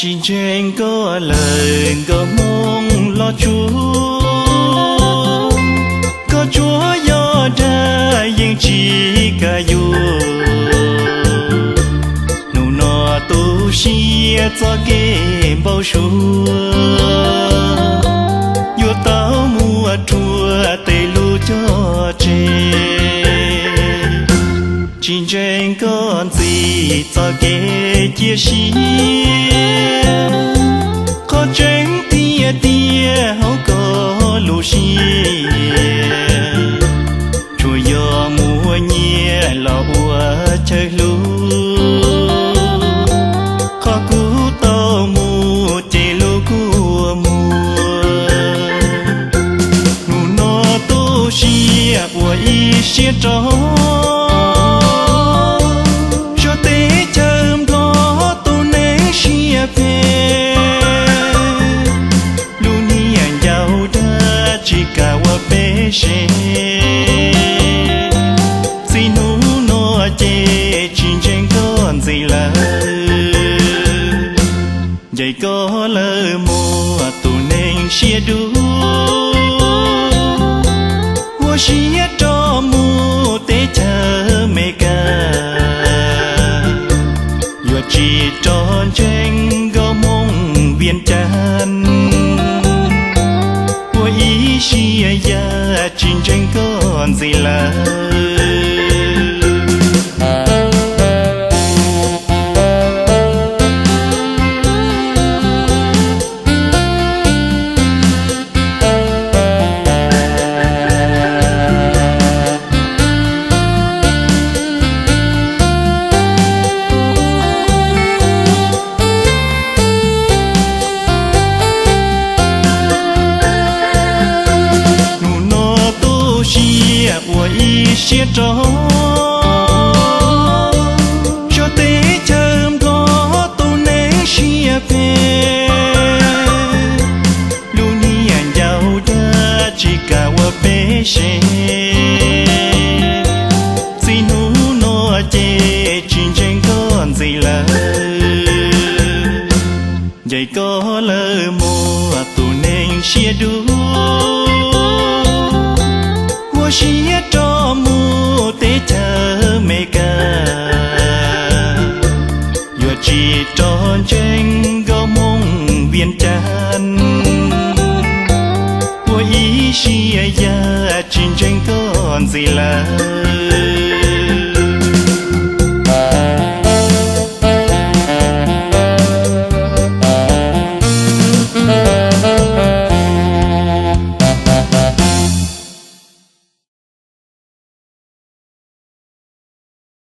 Tsis ntseeg koj lawm nkauj Hmoob los tsuag, koj tsuab yog dag yeej tsis kam yuav. Hnub no tu siab txoj kev npau suav, yuav tau muab rhuav tej lub cog tseg. Tsis ntseeg koj ntxiv txoj kev cia siab, qhov tseeb tiag tiag hauv koj lub siab, tsuas yog muaj nyiaj los ua chaw hlub. Qhov kuv tau mus ces lub kua muag, hnub no tu siab ua ib siab rov, suav teb chaws Nplog tus neeg siab phem. Lub niag ncauj dag tsis kam ua peb sev, txij hnub no ces tsis ntseeg koj ntxiv lawm. Ncaim koj lawm muaj tus neeg siab dub, ua siab rov mus teb chaws Meskas, yuav tsis rov ntseeg nkauj Hmoob Vias Cas, ua ib siab yam tsis ntseeg koj ntxiv lawm. Hnub no tu siab ua ib siab rov, suav teb chaws Nplog tus neeg siab phem. Lub niag ncauj dag tsis kam ua peb sev, txij hnub no ces tsis ntseeg koj ntxiv lawm. Ncaim koj lawm muaj tus neeg siab dub, ua siab rov mus teb chaws Meskas, yuav tsis rov ntseeg nkauj Hmoob Vias Cas, ua ib siab yam tsis ntseeg koj ntxiv lawm.